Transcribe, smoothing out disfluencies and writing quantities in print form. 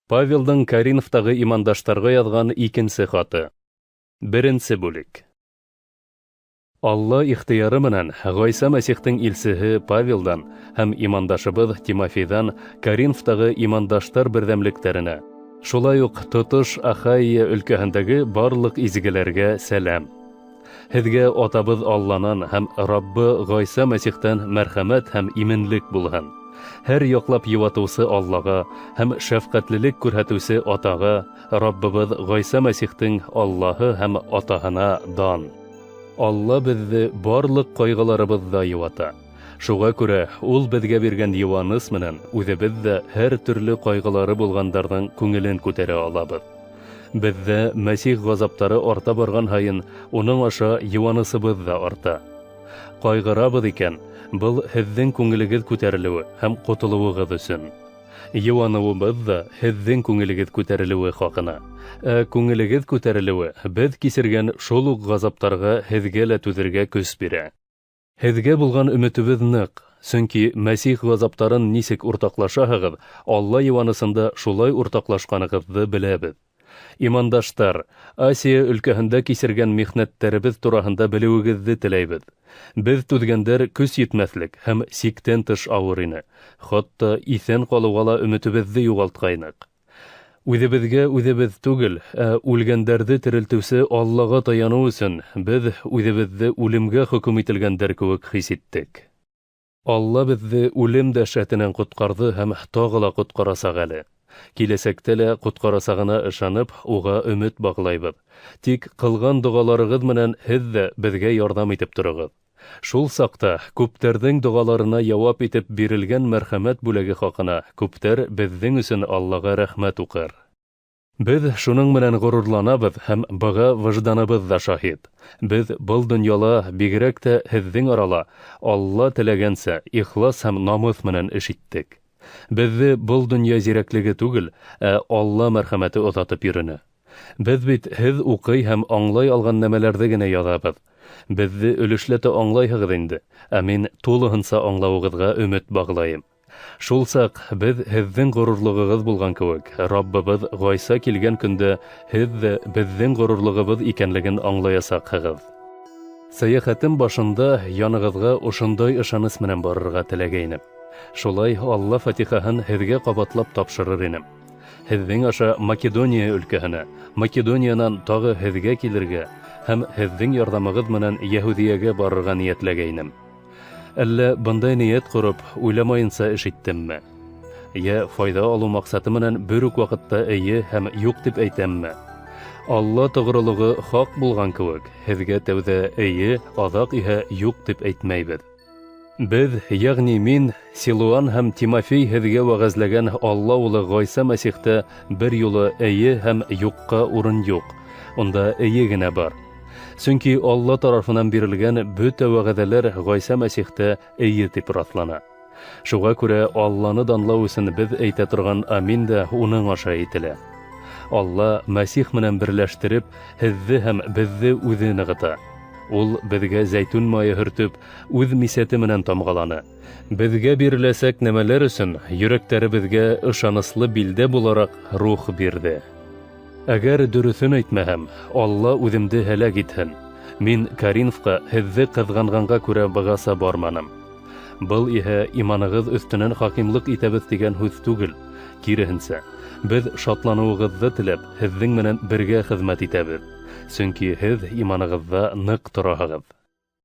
Павелдың Коринфтағы имандаштарға яҙған икенсе хаты. Беренсе бүлек. Алла ихтыяры менән Ғайса Мәсихтең илсеһе Павелдан һәм имандашыбыҙ Тимофейҙан Коринфтағы имандаштар берҙәмлектәренә, шулай уҡ тотош Ахайя өлкәһендәге барлыҡ изгеләргә сәләм. Һеҙгә Атабыҙ Алланан һәм Раббы Ғайса Мәсихтән мәрхәмәт һәм именлек булһын. Һәр яҡлап йыуатыусы Аллаға һәм шәфҡәтлелек күрһәтеүсе Атаға, Раббыбыҙ Ғайса Мәсихтең Аллаһы һәм Атаһына дан. Алла беҙҙе барлыҡ ҡайғыларыбыҙҙа йыуата. Шуға күрә ул беҙгә биргән йыуаныс менән үҙебеҙ ҙә һәр төрлө ҡайғылары булғандарҙың күңелен күтәрә алабыҙ. Беҙҙә Мәсих ғазаптары арта барған һайын, уның аша йыуанысыбыҙ ҙа арта. Ҡайғырабыҙ икән, был һеҙҙең күңелегеҙ күтәрелеүе һәм ҡотолоуығыҙ өсөн. Йыуаныуыбыҙ ҙа һеҙҙең күңелегеҙ күтәрелеүе хаҡына. Ә күңелегеҙ күтәрелеүе беҙ кисергән шул уҡ ғазаптарға һеҙгә лә түҙергә көс бирә. Һеҙгә булған өмөтөбөҙ ныҡ, сөнки Мәсих ғазаптарын нисек уртаҡлашаһығыҙ, Алла йыуанысында шулай уртаҡлашҡанығыҙҙы беләбеҙ. Имандаштар, Асия өлкәһендә кисергән михнәттәребеҙ тураһында белеүегеҙҙе теләйбеҙ. Беҙ түҙгәндәр көс етмәҫлек һәм сиктән тыш ауыр ине. Хатта иҫән ҡалыуға ла өмөтөбөҙҙө юғалтҡайныҡ. Үҙебеҙгә үҙебеҙ түгел, ә үлгәндәрҙе терелтеүсе Аллаға таяныу өсөн беҙ үҙебеҙҙе үлемгә хөкөм ителгәндәр кеүек хис иттек. Алла беҙҙе үлем дәһшәтенән ҡотҡарҙы һәм тағы ла ҡотҡарасаҡ әле. Киләсәктә лә ҡотҡарасағына ышанып, уға өмөт бағлайбыҙ. Тик ҡылған доғаларығыҙ менән һеҙ ҙә беҙгә ярҙам итеп тороғоҙ. Шул саҡта күптәрҙең доғаларына яуап итеп бирелгән мәрхәмәт бүләге хаҡына күптәр беҙҙең өсөн Аллаға рәхмәт уҡыр. Беҙ шуның менән ғорурланабыҙ һәм быға выжданыбыҙ ҙа шаһит. Беҙ был донъяла, бигерәк тә һеҙҙең арала, Алла теләгәнсә, ихлас һәм намыҫ менән эш иттек. Беҙҙе был донъя зирәклеге түгел, ә Алла мәрхәмәте оҙатып йөрөнө. Беҙ бит һеҙ уҡый һәм аңлай алған нәмәләрҙе генә яҙабыҙ. Беҙҙе өлөшләтә аңлайһығыҙ инде, ә мин тулыһынса аңлауығыҙға өмөт бағлайым. Шул саҡ беҙ һеҙҙең ғорурлығығыҙ булған кеүек, Раббыбыҙ Ғайса килгән көндә һеҙ ҙә беҙҙең ғорурлығыбыҙ икәнлеген аңлаясаҡһығыҙ. Сәйәхәтем башында янығыҙға ошондай ышаныс менән барырға теләгәйнем. Шулай Алла фатихаһын һеҙгә ҡабатлап тапшырыр инем. Һеҙҙең аша Македония өлкәһенә, Македониянан тағы һеҙгә килергә һәм һеҙҙең ярҙамығыҙ менән Йәһүҙиәгә барырға ниәтләгәйнем. Әллә бындай ниәт ҡороп, уйламайынса эш иттемме? Йә файҙа алыу маҡсаты менән бер үк ваҡытта эйе һәм юҡ тип әйтәмме? Алла тоғролоғо хаҡ булған кеүек, һеҙгә тәүҙә эйе, аҙаҡ иһә юҡ тип әйтмәйбеҙ. Беҙ, йәғни мин, Силуан һәм Тимофей һеҙгә вәғәзләгән Алла улы Ғайса Мәсихтә бер юлы эйе һәм юҡҡа урын юҡ. Унда эйе генә бар. Сөнки Алла тарафынан бирелгән бөтә вәғәҙәләр Ғайса Мәсихтә эйе тип раҫлана. Шуға күрә Алланы данлау өсөн беҙ әйтә торған амин дә уның аша әйтелә. Алла Мәсих менән берләштереп, һеҙҙе һәм беҙҙе үҙе нығыта. Ул беҙгә зәйтүн майы һөртөп, үҙ мисәте менән тамғаланы. Беҙгә биреләсәк нәмәләр өсөн йөрәктәребеҙгә ышаныслы билдә булараҡ рух бирҙе. Әгәр дөрөҫөн әйтмәһәм, Алла үҙемде һәләк итһен. Мин Коринфҡа һеҙҙе ҡыҙғанғанға күрә бығаса барманым. Был иһә иманығыҙ өҫтөнән хакимлыҡ итәбеҙ тигән һүҙ түгел. Киреһенсә, беҙ шатланыуығыҙҙы теләп, һеҙҙең менән бергә хеҙмәт итәбеҙ. Сөнки һеҙ иманығыҙҙа ныҡ тораһығыҙ.